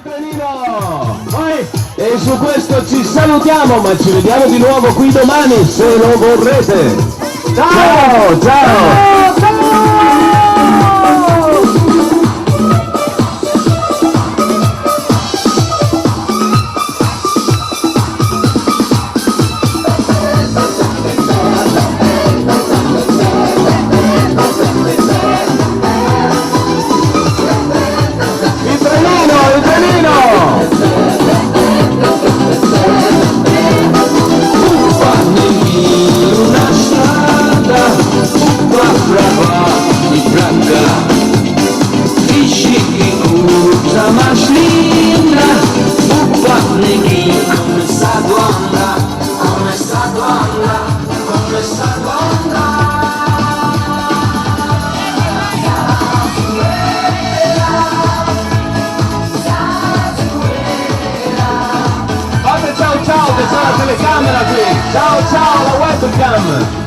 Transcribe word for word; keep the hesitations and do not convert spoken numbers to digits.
Trenino! E su questo ci salutiamo, ma ci vediamo di nuovo qui domani, se lo vorrete. Ciao, ciao! Il trenino, il trenino! Upa, nel mio una strada, upa, brava, di braga. Dici che cosa más linda, upa, nel mio come sta donna, come sta donna. Fate ciao ciao che c'è la telecamera qui. Ciao ciao, la webcam.